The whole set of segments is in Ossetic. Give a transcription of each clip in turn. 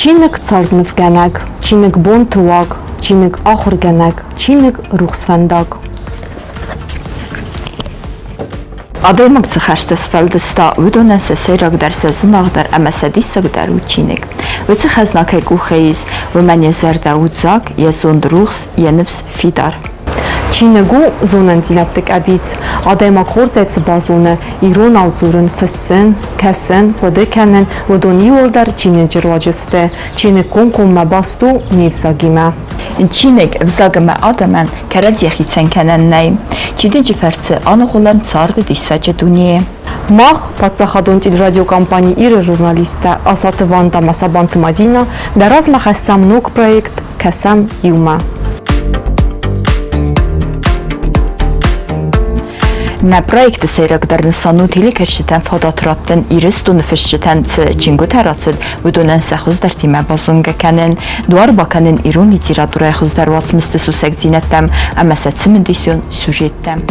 Чиныг царднывгӕнӕг, чиныг бонты уаг, чиныг ахуыргӕнӕг, чиныг рухсфӕндаг. Адӕймаг цы хӕстӕ сфӕлдыста, уыдонӕн сӕ сӕйрагдӕр, сӕ зынаргъдӕр ӕмӕ сӕ диссагдӕр у чиныг. Уыцы хӕзна кӕй къухы ис, уымӕн йӕ зӕрдӕ у дзаг, йӕ зонд рухс, йӕ ныфс фидар. Чиныг у зонындзинӕдты къӕбиц. Адӕймаг хорзӕй цы базоны, иронау дзурын, фыссын, кӕсын, хъуыды кӕнын, уыдон иууылдӕр чиныджы руаджы сты. Чиныг комкоммӕ баст у не взагимӕ. Чиныг ӕвзаг ӕмӕ адӕмӕн кӕрӕдзийӕ хицӕн кӕнӕн нӕй. Чиныджы фӕрцы аныгъуылӕм царды диссаджы дунейы. Мах, паддзахадон телерадиокомпани Иры журналисттӕ Асаты Ванда ӕмӕ Сабанты Мадинӕ, дӕ размӕ хӕссӕм ног проект «Кӕсӕм иумӕ». Нӕ проекты сӕйрагдӕр нысан у телекӕсджытӕн фадат раттын Ирыстоны фысджытӕн цы чингуытӕ рацыд, уыдонӕн сӕ хуыздӕртимӕ базонгӕ кӕнын, дуар бакӕнын ирон литературӕйы хуыздӕр уацмысты сусӕгдзинӕдтӕм ӕмӕ сӕ цымыдисон сюжеттӕм.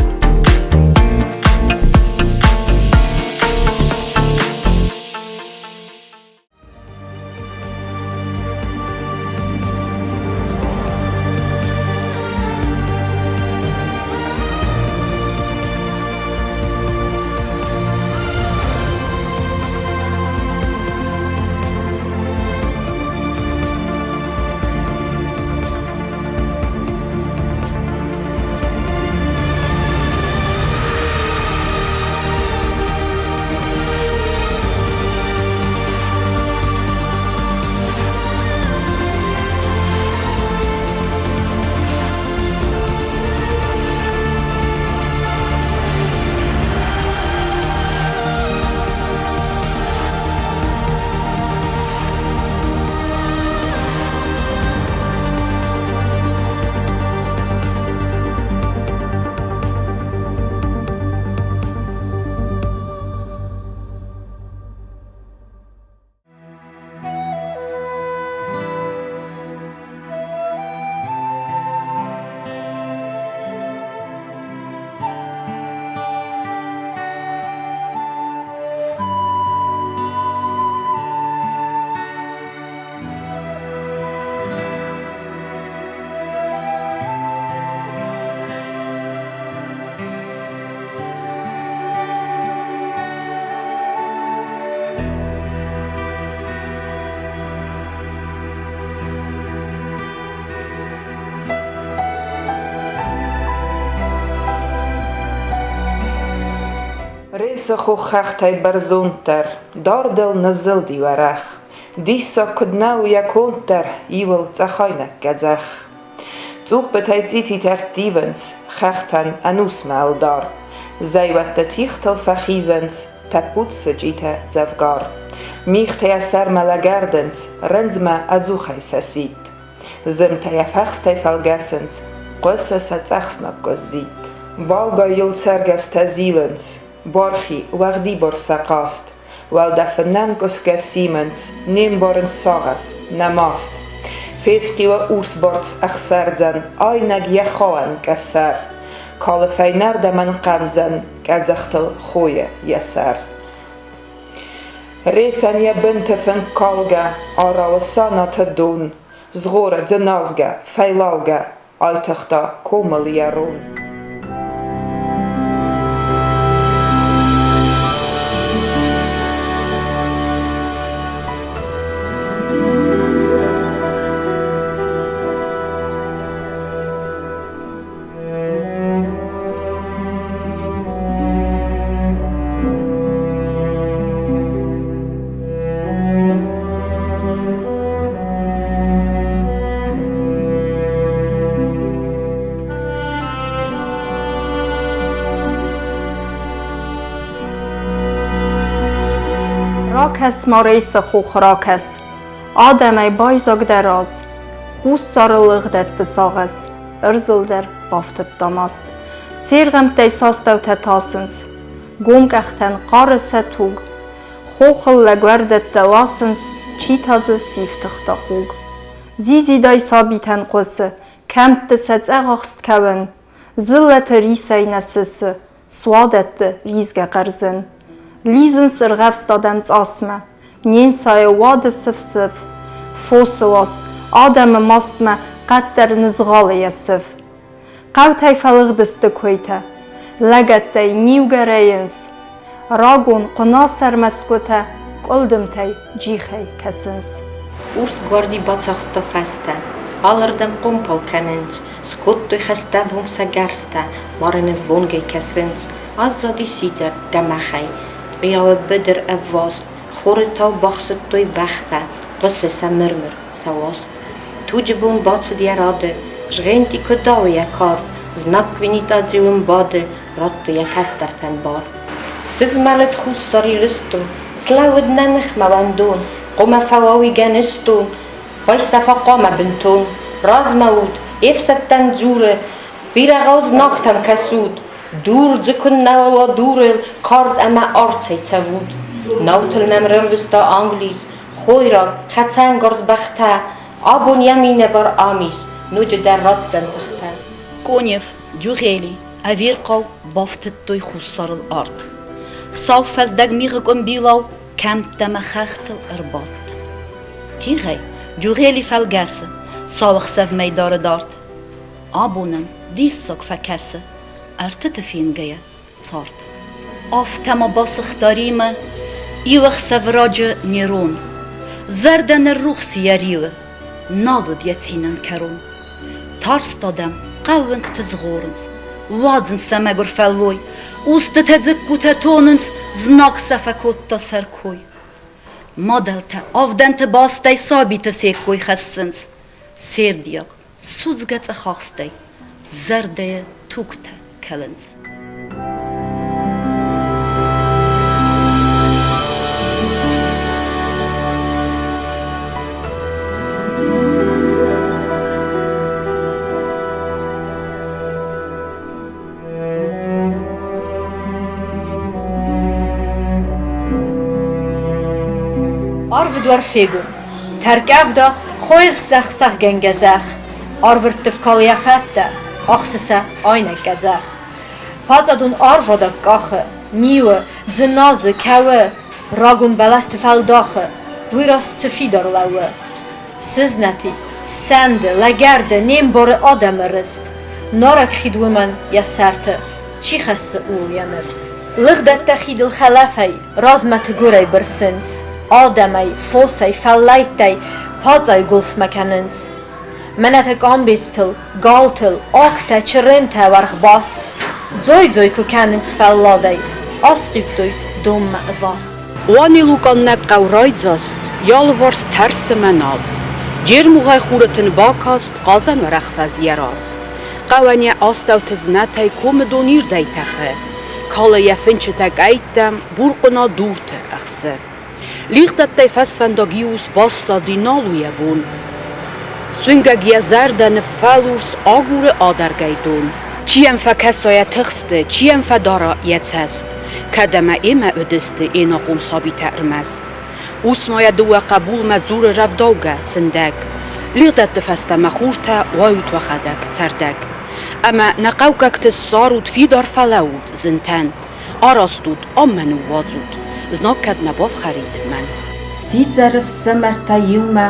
Ресы хох хӕхтӕй бӕрзонддӕр, дардыл ныззылди уӕрӕх. Диссаг куыд нӕ у йӕ конд дӕр, иуыл цъӕхайнӕг къӕдзӕх. Цъуппытӕй цъититӕ ӕрттивынц, хӕхтӕн ӕнусмӕ ӕлдар. Зӕйуӕтты тигътыл фӕхизынц тӕппуд сычъитӕ дзӕвгар. Мигътӕ йӕ сӕрмӕ лӕгӕрдынц, рындзмӕ ӕдзухӕй сӕ сидт. Зымтӕ йӕ фӕхстӕй фӕлгӕсынц, хъуысы сӕ цъӕхснаг къуыззитт. Балгай йыл цӕргӕстӕ зилынц, бархи, уӕгъдибар сӕ хъазт. Уӕлдӕфы нӕнкъуысгӕ симынц, не мбарынц сагъӕс, нӕ маст. Фесхъиуы урсбарц ӕхсӕрдзӕн, айнӕг йӕ хауӕн къӕсӕр. Калы фӕйнӕрдӕм ӕнхъӕвзӕн, къӕдзӕхтыл хойы йӕ сӕр. Ресӕн йӕ бынты фынк калгӕ, арауы Санаты дон. Згъоры, дзыназгӕ, фӕйлаугӕ, айтыгъта комыл йӕ рон. Ракӕс ма рейсы хох, ракӕс, Адӕмӕй байдзаг дӕ раз, Хуссары лыгъдӕтты сагъӕс, Ӕрдзыл дӕр бафтыдта маст. Се ргъӕмттӕй састӕутӕ тасынц, Гом къӕхтӕн хъары сӕ туг. Хохыл лӕгуӕрдӕттӕ ласынц, Чи та дзы сифтыгъта хъуг. Дзидзидай сабитӕн хъуысы, Кӕмтты сӕ цъӕгъахст кӕуын, Дзыллӕты рисӕй нӕ сысы, Суадӕтты ризгӕ хъӕрзын. Лидзынц ӕргъӕвст адӕм цъасмӕ, Не нцайы уады сыф-сыф. Фосы уаст, адӕмы мастмӕ къаддӕр нызгъалы йӕ сыф. Хъӕутӕй фӕлыгъдысты куыйтӕ, лӕгӕттӕй ниугӕ рӕйынц. Рагон хъуынасӕр мӕсгуытӕ къуылдымтӕй джихӕй кӕсынц. Урс гварди бацахста фӕстӕ, алырдӕм хъомпал кӕнынц, скодтой хӕстӕввонг сӕ гӕрзтӕ, марынӕввонгӕй кӕсынц. Аззади сидзӕр гӕмӕхӕй, Къиауы быдыр ӕвваст, хоры тау бахсыдтой бӕхтӕ, хъуысы сӕ мыр-мыр, сӕ уаст. Туджы бон бацыд йӕ рады, згъенти куы дауы йӕ кард, знаг Квинитадзе уым бады, радты йӕ кӕстӕртӕн бар. Сызмӕлыд Хуссар Ирыстон, слӕууыд нӕ ныхмӕ уӕндон, хъуамӕ фӕуа уый гӕныстон, байсӕфа хъуамӕ бынтон. Размӕ ут, йе фсӕдтӕн дзуры, бирӕгъау знӕгтӕм кӕсут, Дур дзы куыннӕуал уа дурыл, кард ӕмӕ арцӕй цӕвут. Наутыл нӕм рарвыста Англис, хойраг, хӕцӕнгарз бӕхтӕ. Абон йӕ минӕвар ам ис, ноджыдӕр ратдзӕн тыхтӕ. Конев, Джугъели, ӕвирхъау бафтыдтой хуссарыл арт. Сау фӕздӕг мигъы къуымбилау кӕмттӕ мӕ хӕхтыл ӕрбадт. Тигъӕй Джугъели фӕлгӕсы, сау ӕхсӕв мӕйдары дард. Абонӕн диссаг фӕкӕсы ӕртыты фенгӕйӕ цард. Афтӕ ма басыгъта Римӕ иу ӕхсӕв раджы Нерон. Зӕрдӕ ныррухс йӕ риуы, нал уыд йӕ цинӕн кӕрон. Тарст адӕм хъӕууынгты згъорынц, уадзынц сӕ мӕгуыр фӕллой, устытӕ дзыккутӕ тонынц, знаг сӕ фӕкодта сӕркой. Мадӕлтӕ авдӕнты бастӕй сабиты се ккой хӕссынц, се рдиаг судзгӕ цъӕхахстӕй зӕрдӕйы тугтӕ кӕлынц. Арвы дуар фегом. Тӕрккъӕвда хойы сӕх-сӕхгӕнгӕ зӕхх, арвырттыв калы йӕ фӕттӕ, ахсы сӕ айнӕг къӕдзӕх. Паддзадон арвадаг къахы, ниуы, дзыназы, кӕуы, рагон бӕлӕсты фӕлдахы, уый раз цы фидар лӕууы. Сызнӕти, ссӕнды, лӕгӕрды, не мбары адӕмы рыст. Нарӕг хид уымӕн йӕ сӕрты, чи хӕссы ууыл йӕ ныфс. Лыгъдӕттӕ хидыл хӕлӕфӕй, размӕ тыгуырӕй бырсынц, адӕмӕй, фосӕй, фӕллӕйттӕй паддзайы гуылфмӕ кӕнынц. Мӕнӕ та къамбецтыл, галтыл, агтӕ, чырынтӕ уӕргъбаст. Дзой-дзой куы кӕнынц фӕлладӕй, асхъиудтой донмӕ ӕваст. Уанел у къаннӕг хъӕу райдзаст, йӕ алыварс тӕрсы мӕ наз. Джермугъӕй хуры тын бакаст, хъазӕн уӕрӕх фӕз йӕ раз. Хъӕуӕн йӕ астӕуты знӕтӕй комы дон ирдӕй тӕхы. Калы йӕ фынчытӕ къӕйттӕм, бурхъуына дурты ӕхсы. Лигъдӕттӕй фӕсфӕндаг иу ус бастади, нал у йӕ бон. Суынгӕг йӕ зӕрдӕ ныффӕлурс, агуры адӕргӕй дон. Чи йӕм фӕкӕса йӕ тыхсты, чи йӕм фӕдара йӕ цӕст, кӕд ӕмӕ йемӕ уыдысты ӕнахъом сабитӕ ӕрмӕст. Ус ма йӕ дыууӕ хъӕбулмӕ дзуры рӕвдаугӕ, сындӕг. Лигъдӕтты фӕстӕ мӕ хуртӕ, уайут уӕхӕдӕг, цӕрдӕг. Ӕмӕ нӕ хъӕуккӕгты ссарут, фидар фӕлӕуут зынтӕн. Араст ут, ам мӕ ныууадзут, знаг кӕд нӕ бафхӕрид мӕн. Сидзӕры фсымӕртӕ иумӕ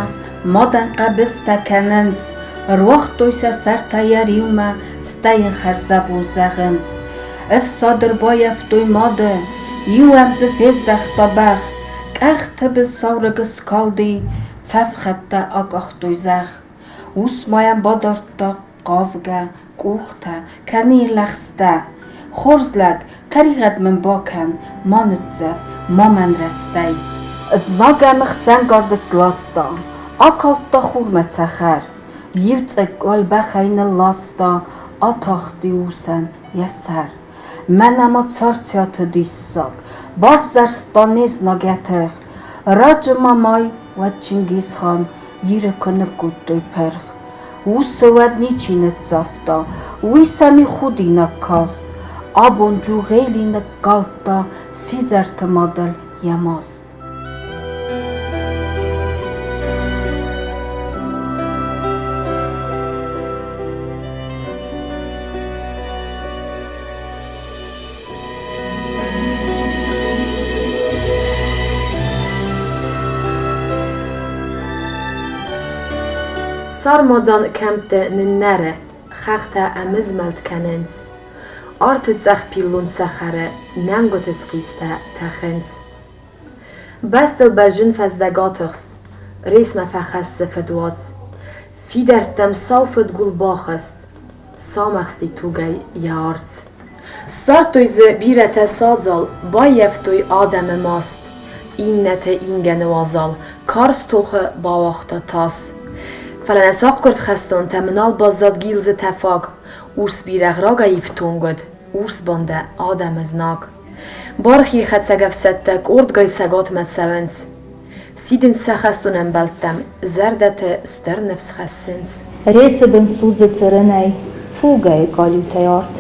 мадӕн хъӕбыстӕ кӕнынц, Ӕруагътой сӕ сӕртӕ йӕ риумӕ, стӕй йын хӕрзӕбон зӕгъынц. Ӕфсад ӕрбаййӕфтой мады, иу ӕм дзы фездӕхта бӕх, Къӕхты бын саурыг ыскалди, цӕфхӕдтӕ акъахтой зӕхх. Ус ма йӕм бадардта хъавгӕ къухтӕ, кӕны йын лӕгъстӕ: Хорз лӕг, тӕригъӕд мын бакӕн, ма ныццӕв, ма мӕн рӕстӕй. Знаг ӕм ӕхсӕнгард ысласта, акалдта хурмӕ цӕхӕр. Иу цъыкк уӕлбӕхӕй нылласта, атахти усӕн йӕ сӕр. Мӕнӕ ма Царциаты диссаг, бавзӕрста не знаг йӕ тых. Раджы Мамай, уӕд Чингисхан Иры куы ныккодтой пырх. Усы уӕд ничи ныццавта, уый сӕм и худинаг каст. Абон Джугъели ныккалдта сидзӕрты мадыл йӕ маст. Сармадзан кӕмтты ныннӕры, хӕхтӕ ӕмызмӕлд кӕнынц. Арты цъӕх пиллон цӕхӕры нӕмгуыты схъистӕ тӕхынц. Бӕстыл бӕзджын фӕздӕг атыхст, Ресмӕ фӕхӕссы фыдуац. Фидӕрттӕм сау фыдгул бахызт, Самӕхсти тугӕй йӕ арц. Ссардтой дзы бирӕтӕ садзал, Баййӕфтой адӕмы маст. Иннӕты ингӕны уазал, Карз тохы бауагъта тас. Фӕлӕ нӕ сахъгуырд хӕстонтӕм нал баззад гилдзы тӕфаг. Урс бирӕгъ рагӕй ифтонг уыд, урс бандӕ адӕмы знаг. Бархийы хӕцӕг ӕфсӕдтӕ къордгай цӕгатмӕ цӕуынц. Сидынц сӕ хӕстон ӕмбӕлттӕм, зӕрдӕты стыр ныфс хӕссынц. Ресы бын судзы цырынӕй, фугӕйы къалиутӕй арт.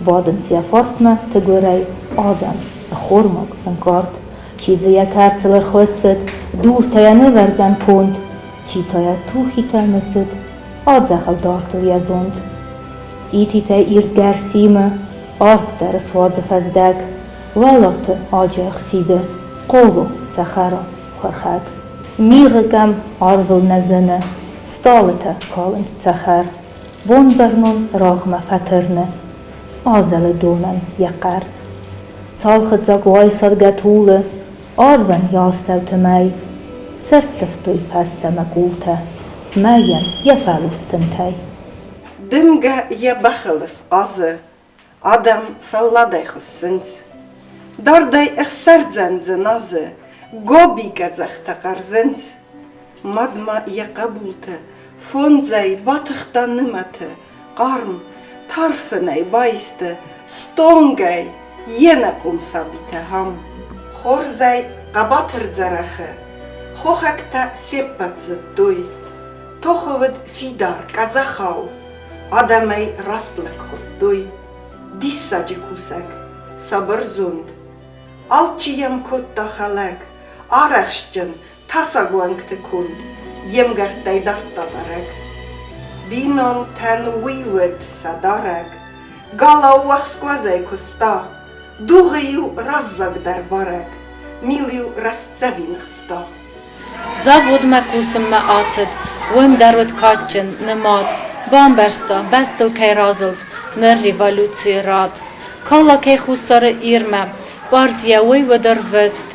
Бадынц йӕ фарсмӕ тыгуырӕй адӕм, ӕххормаг, ӕнкъард. Чи дзы йӕ кӕрцыл ӕрхуыссыд, дуртӕ йӕ нывӕрзӕн конд, чи та йӕ тухитӕ мысыд, адзӕгъӕл дардыл йӕ зонд. Цъититӕй ирдгӕ ӕрсимы, арт дӕр ысуадзы фӕздӕг, уӕларты аджы ӕхсиды, хъоло, цӕхӕра, хуӕрхӕг. Мигъы кӕм арвыл нӕ зыны, стъалытӕ калынц цӕхӕр, бонбӕрнон рагъмӕ фӕтырны, азӕлы донӕн йӕ хъӕр. Цалхыдзаг уайсадгӕ тулы, арвӕн йӕ астӕуты мӕй, сӕрттывтой фӕстӕмӕ къултӕ, мӕйӕн йӕ фӕлурс тынтӕй. Дымгӕ йӕ бӕхыл ысхъазы, адӕм фӕлладӕй хуыссынц. Дардӕй ӕхсӕрдзӕн дзыназы, гоби къӕдзӕхтӕ хъӕрзынц. Мад ма йӕ хъӕбулты фондзӕй батыхта нымӕты, хъарм, тарфынӕй баисты стонгӕй йе нӕкъум сабитӕ ам. Хорзӕй хъӕбатыр Дзӕрӕхы хохӕгтӕ се ппӕт зыдтой. Тохы уыд фидар къӕдзӕхау, адӕм ӕй раст лӕг хуыдтой. Диссаджы кусӕг, сабырзонд. Алчи йӕм кодта хӕлӕг, арӕхстджын, тасаг уӕнгты конд, йе мгӕрттӕй дардта бӕрӕг. Бинонтӕн уый уыд сӕ дарӕг, галау уӕхскуӕзӕй куыста, дугъы-иу раззагдӕр барӕг, мил-иу рӕстдзӕвин хызта. Заводмӕ кусынмӕ ацыд, уым дӕр уыд кадджын, нымад. Бамбӕрста, бӕстыл кӕй разылд ныр революцийы рад. Калакӕй Хуссары Ирмӕ партийӕ уый уыд ӕрвыст.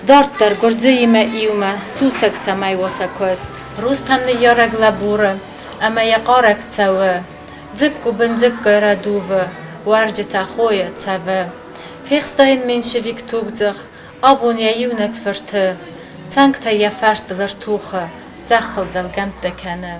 Дарддӕр гуырдзыимӕ иумӕ сусӕг цӕмӕй уа сӕ куыст. Рустам ныййарӕг лӕбуры ӕмӕ йӕ хъарӕг цӕуы. Дзыкку бындзыккой рӕдувы, уӕрджытӕ хойы, цӕвы. Фехста йын меньшевик тугдзых, Абон йӕ иунӕг фырты цӕнгтӕ йӕ фӕрстыл ӕртухы, зӕххыл дӕлгӕмттӕ кӕны.